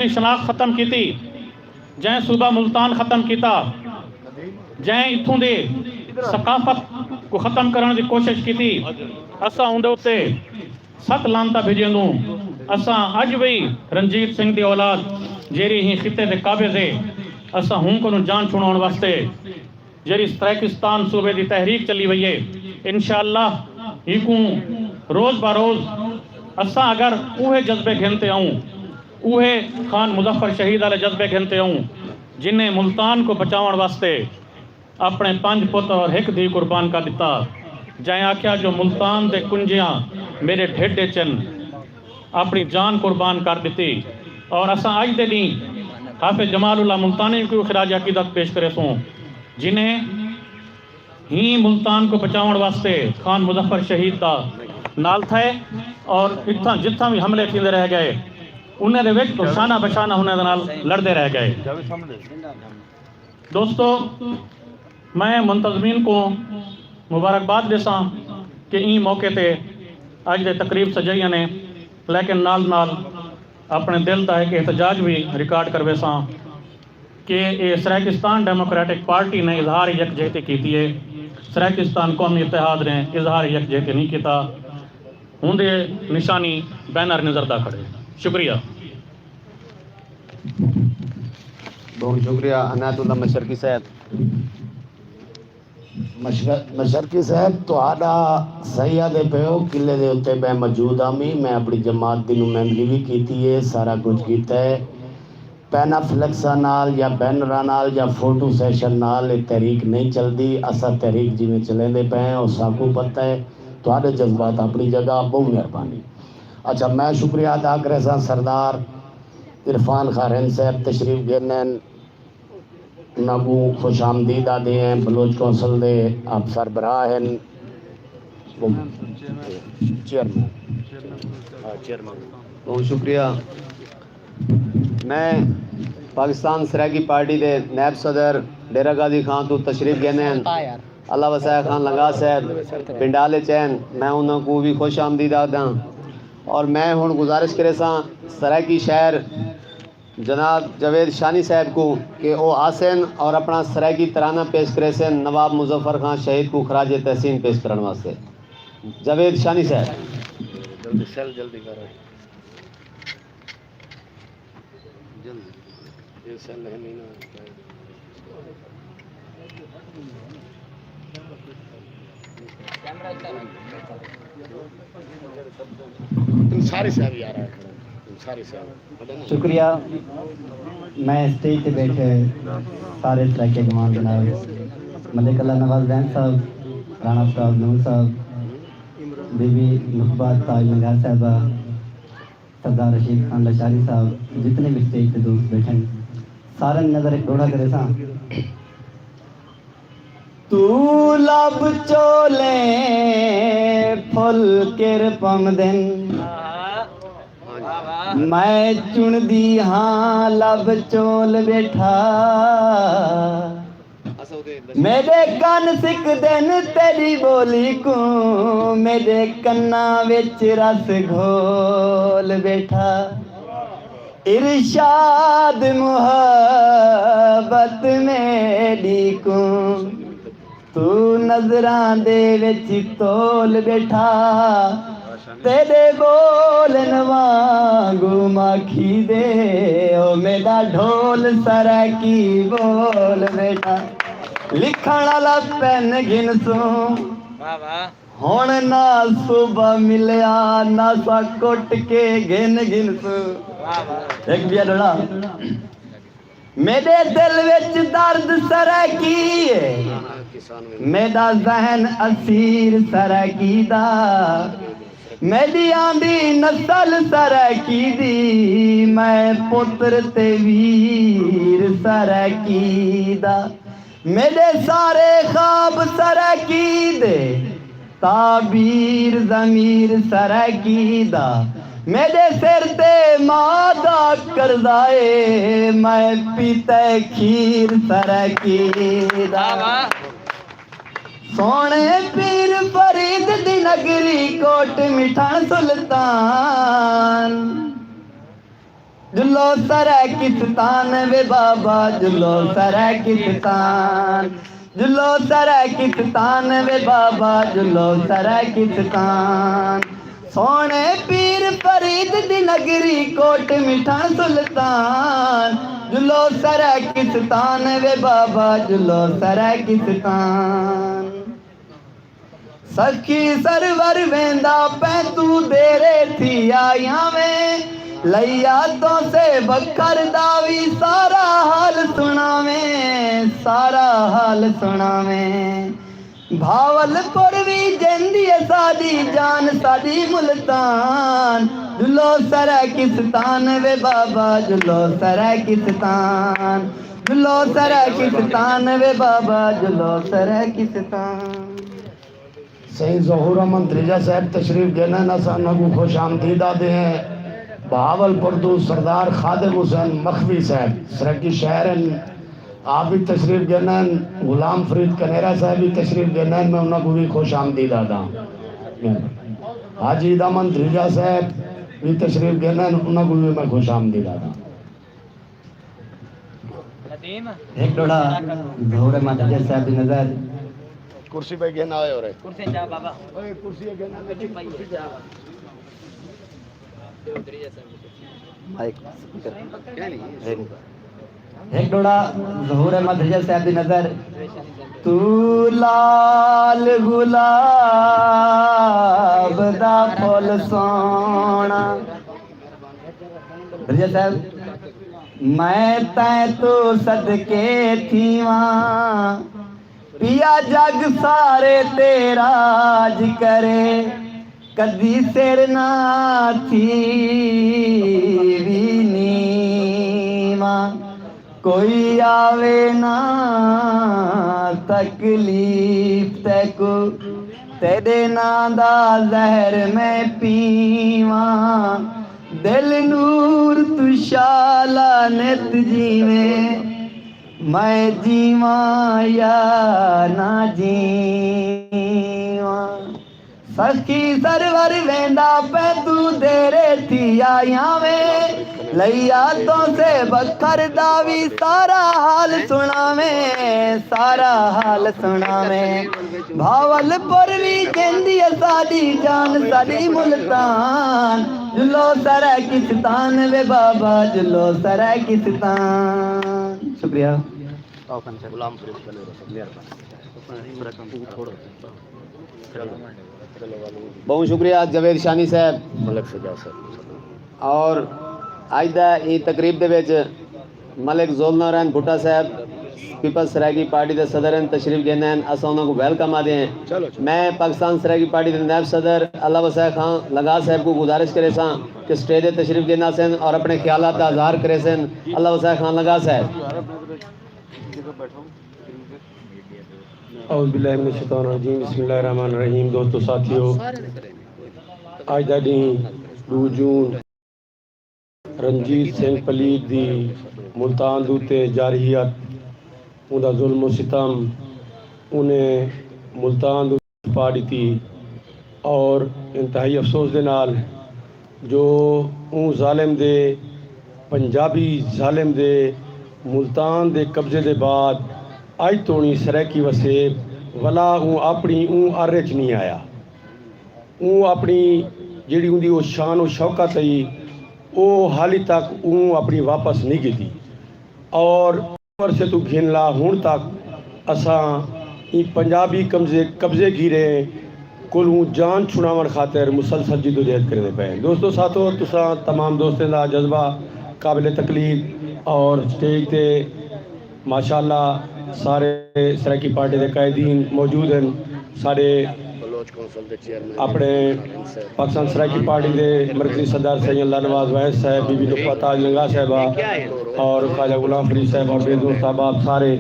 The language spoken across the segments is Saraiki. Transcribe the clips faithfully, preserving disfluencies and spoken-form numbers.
دی شناخت ختم کیتی، جئیں صوبہ ملتان ختم کیتا، جئیں اتھوں دی ثقافت کوں ختم کرݨ دی کوشش کیتی، اساں اوندے اتے ست لعنتاں بھیجیندوں۔ اساں اڄ وی رنجیت سنگھ دی اولاد جیڑھی ہیں خطے دے قابض ہے، اساں ہوں کنوں جان چھڑاوݨ واسطے جیڑھی سرائیکستان صوبے دی تحریک چلی وئی ہے، انشاءاللہ اینکوں روز بہ روز اساں اگر اوہے جذبے گھن تے آؤں، اوہے خان مظفر شہید آلے جذبے گھن تے آؤں، جنہیں ملتان کوں بچاوݨ واسطے اپݨے پنج پتر اور ہک دھی قربان کر ݙتا، جئیں آکھیا جو ملتان دے کنجیاں میݙے ڈھڈ اچ ہن، اپݨی جان قربان کر ݙتی۔ اور اساں اڄ دے ݙینہہ حافظ جمال اللہ ملتانی کوں خراج عقیدت پیش کریسوں، جنہیں ہی ملتان کوں بچاوݨ واسطے خان مظفر شہید دا نال تھئے اور اتھاں جتھاں وی حملے تھیندے رہ ڳئے، انہیں دے وچ شانہ بشانہ انہیں دے نال لڑدے رہ ڳئے۔ دوستو، میں منتظمین کوں مبارکباد ݙیساں کہ ایں موقع تے اڄ دے تقریب سجائی نے، لیکن نال نال اپݨے دل دا ہک احتجاج وی ریکارڈ کرویساں کہ اے سرائیکستان ڈیموکریٹک پارٹی نے اظہار یکجہتی کیتی ہے، سرائیکستان قومی اتحاد نے اظہار یکجہتی نہیں کیتا۔ ہوندے نشانی بینر نظر دا کھڑے۔ شکریہ۔ بہت شکریہ عنایت اللہ مشرقی صاحب۔ مشرقی صاحب، تہاݙا صحیح آہدے پیو، قلعے دے اتے میں موجود ہامی، میں اپݨی جماعت دی نمائندگی وی کیتی ہے، سارا کجھ کیتا ہے۔ پینافلیکساں نال یا بینراں نال یا فوٹو سیشن نال اے تحریک نئیں چلدی، اساں تحریک جیویں چلیندے پئے ہیں او ساکوں پتہ ہے۔ تہاݙے جذبات اپݨی جگہ، ٻہوں مہربانی۔ اچھا میں شکریہ ادا کریساں سردار عرفان خارن صاحب تشریف گھن ہن۔ انہاں کوں خوش آمدید آہدے ہیں، بلوچ کونسل دے آپ سربراہ ہن۔ چیئرمین۔ ہاں، چیئرمین۔ بہت شکریہ۔ میں پاکستان سرائیکی پارٹی دے نائب صدر ڈیرہ غازی خان توں تشریف گھن ہن، اللہ وسائے خان لنگاہ صاحب پنڈال اچ ہن، میں انہاں کوں وی خوش آمدید آہداں اور میں ہݨ گزارش کریساں سرائیکی شاعر جناب جاوید شانی صاحب کوں کہ او آسن اور اپݨا سرائیکی ترانہ پیش کریسن نواب مظفر خان شہید کوں خراج تحسین پیش کرݨ واسطے۔ جاوید شانی صاحب۔ جلدی سیل جلدی کر۔ جلدی۔ یہ سیل ہے نہیں نا۔ تم سارے صاحب یار آئے کھڑے۔ تم سارے صاحب۔ شکریہ۔ میں اسٹیج تے بیٹھے سارے سرائیکی جوان جناب ملک اللہ نواز بینک صاحب، رانا فراز نور صاحب، بی بی مصباح تاج نگار صاحبہ، سردار رشید خان لشاری صاحب، جتنے بھی اسٹیج تے دوست بیٹھے ہیں، سارے نظر ایک ڈوڑا کرے ساں۔ توں لب چولیں پھل کر پمدن، میں چݨدی ہاں لب چول ٻیٹھا۔ میݙے کن سکدن تیݙی ٻولی کوں، میݙے کناں وچ رس گھول ٻیٹھا۔ ارشاد محبت میݙی کوں، توں نظراں دے وچ تول ٻیٹھا۔ تیݙے ٻولن وانگوں ماکھی دے، او میݙا ڈھول سرائیکی ٻول ٻیٹھا۔ لکھݨ آلا پین گھنسوں، ہݨ نہ صبح ملیا، نہ سا کٹ کے گھن گھنسوں۔ ہک ٻیا ݙوہڑا۔ میݙے دل وچ درد سرائیکی اے، میݙا ذہن اسیر سرائیکی دا۔ میݙی آندی نسل سرائیکی دی، میں پتر تے ویر سرائیکی دا۔ میݙے سارے خواب سرائیکی دے، تعبیر ضمیر سرائیکی دا۔ میݙے سر تے ماء دا قرضہ اے، میں پیتے کھیر سرائیکی دا۔ سوہݨے پیر فرید دی نگری کوٹ مٹھݨ سلطان۔ جلو سرائیکستان وے بابا، جلو سرائیکستان۔ جلو سرائیکستان وے بابا، جلو سرائیکستان۔ سوہݨے پیر فرید دی نگری کوٹ مٹھݨ سلطان۔ جلو سرائیکستان وے بابا، جلو سرائیکستان۔ سخی سرور ویندا پیں، توں دیرے تھی آیاں ویں۔ لیا توں سے بکھر دا وی سارا حال سݨاویں، سارا حال سݨاویں۔ بھاول پور وی جیندی ہے ساݙی جان، ساݙی ملتان۔ جلو سرائیکستان وے بابا، جلو سرائیکستان۔ جلو سرائیکستان وے بابا، جلو سرائیکستان۔ سئیں ظہور احمد دھریجہ صاحب تشریف گھن آئن، اساں انہاں کوں خوش آمدید آہدے ہیں۔ بہاول پور توں سردار خادم حسین مخفی صاحب سرائیکی شاعر ہن، آپ وی تشریف گھن آئن۔ غلام فرید کنیرا صاحب وی تشریف گھن آئن، میں انہاں کوں وی خوش آمدید آہداں۔ حاجی عید احمد دھریجہ صاحب وی تشریف گھن آئن، انہاں کوں وی میں خوش آمدید آہداں۔ ہک ݙوہڑا ظہور احمد دھریجہ صاحب دی نظر۔ کرسی پہ گھن آئے ہو رہے۔ کرسی چا بابا۔ اوئے، کرسی گھن آئے۔ مائک سپیکر۔ ہک ݙوہڑا ظہور احمد دھریجہ صاحب دی نظر۔ توں لال گلاب دا پھل سوہݨا۔ دھریجہ صاحب، میں تیں توں صدقے تھیواں، پیا جڳ سارے تے راج کرے، کدی سر نہ تھیوی نیواں۔ کوئی آوے نہ تکلیف تیکوں، تیݙے ناں دا زہر میں پیواں۔ دل نور توں شالا نت جیویں، میں جیواں یا نہ جیواں۔ سخی سرور ویندا پیں، توں دیرے تھی آیاں ویں۔ لیا توں سے بکھر دا وی سارا حال سݨاویں، سارا حال سݨاویں۔ بھاول پور وی جیندی ہے ساݙی جان، ساݙی ملتان۔ جلو سرائیکستان وے بابا، جلو سرائیکستان۔ شکریہ۔ غلام فرید کنیرا صاحب، مہربانی۔ بہت شکریہ جاوید شامی صاحب۔ ملک سجاد صاحب۔ اور اڄ دا ایں تقریب دے وچ ملک ذوالنورین بھٹہ صاحب پیپلز سرائیکی پارٹی دے صدر ہن، تشریف گھن آئن، اساں انہاں کوں ویلکم آہدے ہیں۔ میں پاکستان سرائیکی پارٹی دے نائب صدر اللہ وسائی خان لنگاہ صاحب کوں گزارش کریساں کہ سٹیج تے تشریف گھن آسن اور اپݨے خیالات دا اظہار کریسن۔ اللہ وسائی خان لنگاہ صاحب۔ اعوذ باللہ من الشیطان الرجیم، بسم اللہ الرحمن الرحیم۔ دوستو ساتھیو، اڄ دا ݙینہہ ݙو جون، رنجیت سنگھ پلیت دی ملتان دے اتے جارحیت، اوندا ظلم و ستم، انہیں ملتان دے پا ݙتی، اور انتہائی افسوس دے نال جو اوں ظالم دے، پنجابی ظالم دے ملتان دے قبضے دے بعد اڄ توڑیں سرائیکی وسیب ولا اوں اپݨی اوں ار اچ نی آیا۔ اوں اپݨی جیڑھی اوندی او شان و شوکت ہئی، او حالی تک اوں اپݨی واپس نی گھدی۔ اور عرصے توں گھن لا ہݨ تک اساں ایں پنجابی قبضے، قبضے گیرے کولوں جان چھڑاوݨ خاطر مسلسل جدوجہد کریندے پئے ہیں۔ دوستو ساتھو، تساں تمام دوستیں دا جذبہ قابل تقلید، اور سٹیج تے ماشاءاللہ سارے سرائیکی پارٹی دے قائدین موجود ہیں۔ ساݙے اپݨے پاکستان سرائیکی پارٹی دے مرکزی صدر سید اللہ نواز ویس صاحب، بی بی نقبہ تاج لنگاہ صاحبہ اور خواجہ غلام فرید صاحب اور ٻئے دوست احباب سارے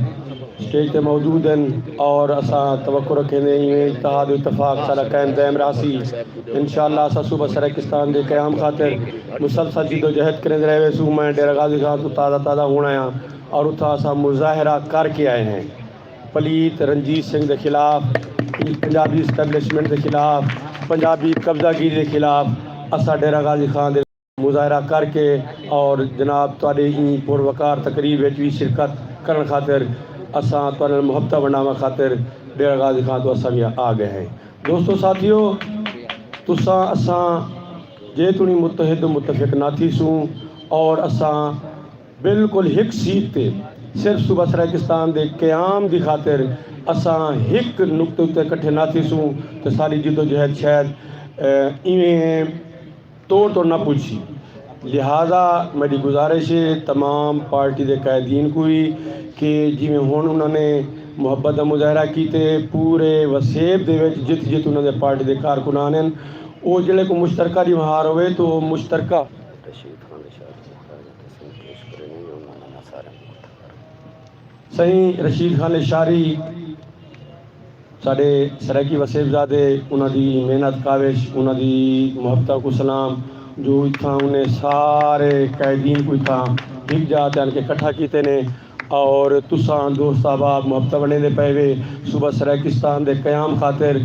سٹیج تے موجود ہیں، اور اساں توقع رکھیندے ہیں ایویں اتحاد و اتفاق ساݙا قائم دائم رہسی۔ انشاءاللہ اساں صوبہ سرائیکستان دے قیام خاطر مسلسل جدوجہد کریندے رہے ویسوں۔ میں ڈیرہ غازی خان توں تازہ تازہ ہݨ آیاں اور اتھاں اساں مظاہرہ کر کے آئے ہیں۔ پلیت رنجیت سنگھ دے خلاف، پنجابی اسٹیبلشمنٹ دے خلاف، پنجابی قبضہ گیری دے خلاف اساں ڈیرہ غازی خان دے مظاہرہ کر کے اور جناب تہاݙے ایں پروقار تقریب وچ وی شرکت کرݨ خاطر اساں تہاݙے نال محبتاں ونڈاوݨ خاطر ڈیرہ غازی خان توں اساں وی آ ڳئے ہیں۔ دوستو ساتھیو، تساں اساں جے توڑیں متحد و متفق نہ تھیسوں اور اساں بالکل ہک سیٹ تے صرف صوبہ سرائیکستان دے قیام دی خاطر اساں ہک نقطے اتے کٹھے نہ تھیسوں تے ساݙی جدوجہد شاید، اے، ایویں توڑ توڑ نہ پڄسی۔ لہذا میݙی گزارش ہے تمام پارٹی دے قائدین کوں وی کہ جیویں ہݨ انہاں نے محبت دا مظاہرہ کیتے، پورے وسیب دے وچ جت جت انہاں دے پارٹی دے کارکنان ہن، او جیڑھے کوں مشترکہ ݙیوہار ہووے تو او مشترکہ رشید خان لشاری صاحب تسلیم پیش کرے نہیں، انہوں نے سارے سئیں رشید خان لشاری ساݙے سرائیکی وسیب زادے، انہاں دی محنت کاوش، انہاں دی محبتاں کوں سلام جو اتھاں انہیں سارے قائدین کوں اتھاں ہک جاہ تے آن کے کٹھا کیتے نے اور تساں دوست احباب محبتاں ونڈیندے پئے وے صوبہ سرائیکستان دے قیام خاطر۔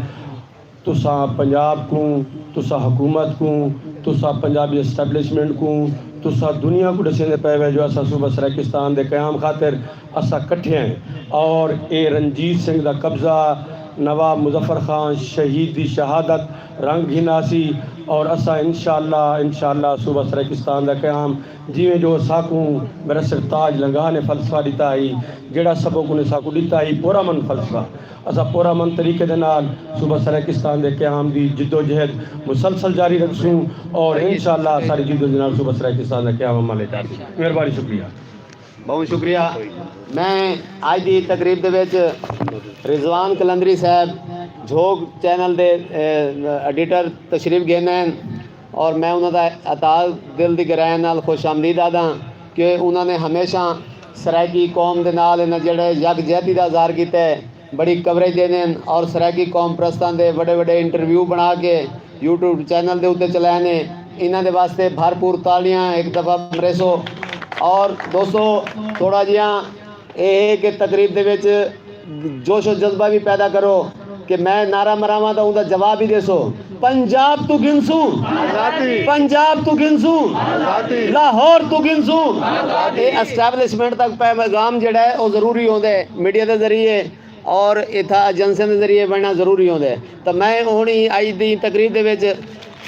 تساں پنجاب کوں، تساں حکومت کوں، تساں پنجابی اسٹیبلشمنٹ کوں، تساں دنیا کوں ݙسیندے پئے وے جو اساں صوبہ سرائیکستان دے قیام خاطر اساں کٹھے ہیں اور اے رنجیت سنگھ دا قبضہ، نواب مظفر خان شہید دی شہادت رنگ گھن آسی اور اساں انشاءاللہ، انشاءاللہ صوبہ سرائیکستان دا قیام جیویں جو ساکوں میرا سرتاج لنگاہ نے فلسفہ ݙتا ہئی، جیڑھا سبق انہیں ساکوں ݙتا ہئی، پرامن فلسفہ۔ اساں پرامن طریقے دے نال صوبہ سرائیکستان دے قیام دی جدوجہد مسلسل جاری رکھسوں اور انشاءاللہ ساری جدوجہد نال صوبہ سرائیکستان دا قیام عمل اچ آسی۔ مہربانی، شکریہ۔ بہت شکریہ۔ میں اڄ دی تقریب دے وچ رضوان قلندری صاحب جھوک چینل دے، اے، ایڈیٹر تشریف گھن آئے اور میں انہاں دا تہہ دل دی گہرائیاں نال خوش آمدید آہداں کہ انہاں نے ہمیشہ سرائیکی قوم دے نال انہاں جیڑھے یکجہتی دا اظہار کیتا ہے، بڑی کوریج ݙیندے ہن اور سرائیکی قوم پرستاں دے وݙے وݙے انٹرویو بݨا کے یوٹیوب چینل دے اتے چلائے نے۔ انہاں دے واسطے بھرپور تالیاں ہک دفعہ مریسو۔ اور دوستو، تھوڑا جیہاں اے ہے کہ تقریب دے وچ جوش و جذبہ وی پیدا کرو کہ میں نعرہ مراواں تاں اوندا جواب ہی ݙیسو، پنجاب توں گھنسوں، آزادی۔ پنجاب توں گھنسوں، آزادی۔ لاہور توں گھنسوں۔ آزادی۔ اے اسٹیبلشمنٹ تک پیغام جیڑھا ہے او ضروری ہوندا ہے میڈیا دے ذریعے اور اتھاں ایجنسیاں دے ذریعے ونڈݨا ضروری ہوندا ہے۔ تاں میں ہݨ اڄ دی تقریب دے وچ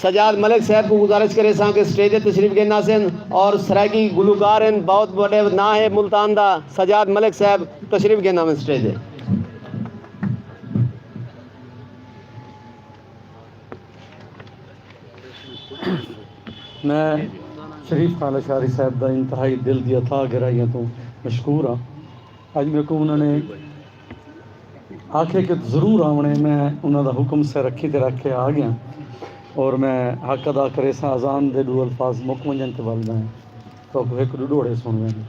سجاد ملک صاحب کوں گزارش کریساں کہ سٹیج تے تشریف گھن آسن اور سرائیکی گلوکار ہن، بہت وݙے ناں ہے ملتان دا، سجاد ملک صاحب تشریف گھن آون سٹیج تے۔ میں شریف خان لشاری صاحب دا انتہائی دل دی اتھاہ گہرائیاں توں مشکور ہاں۔ اڄ میکوں انہاں نے آکھے کہ ضرور آوݨے، میں انہاں دا حکم سر اکھیں تے رکھ کے آ ڳیاں اور میں حق ادا کریساں۔ اذان دے ݙو الفاظ مک ونڄن تے ول میں تہاکوں ہک ݙو ݙوہڑے سݨوینداں۔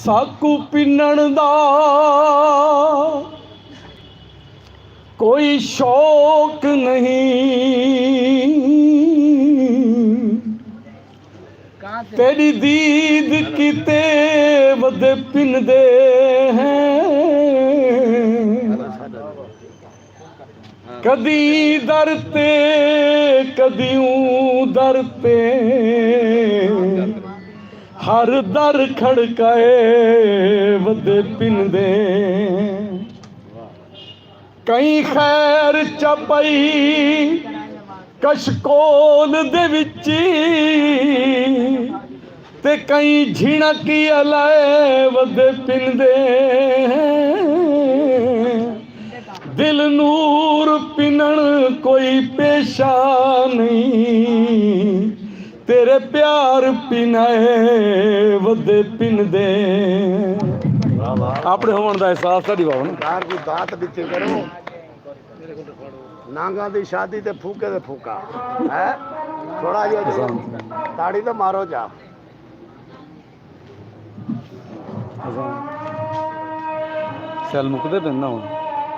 ساکوں پنݨ دا کوئی شوق نہیں، تیݙی دید کیتے ودے پندے ہیں۔ کدی در تے، کدی اوں در تے، ہر در کھڑکائے ودے پندے۔ کہیں خیر چا پئی کشکول دے وچ، تے کہیں جھنک الائے ودے پندے۔ دل نور پنݨ کوئی پیشہ نہیں، تیرے پیار پنائے ودے پندے۔ واہ واہ۔ اپݨے ہووݨ دا احساس تاں ݙیواؤ نا۔ یار کوئی دانت ݙتے کرو۔ نانگاں دی شادی تے پھوکے تے پھوکا۔ ہے؟ تھوڑا جیہا جو تاڑی تاں مارو جا۔ سیل مکدے پن نہ ہن۔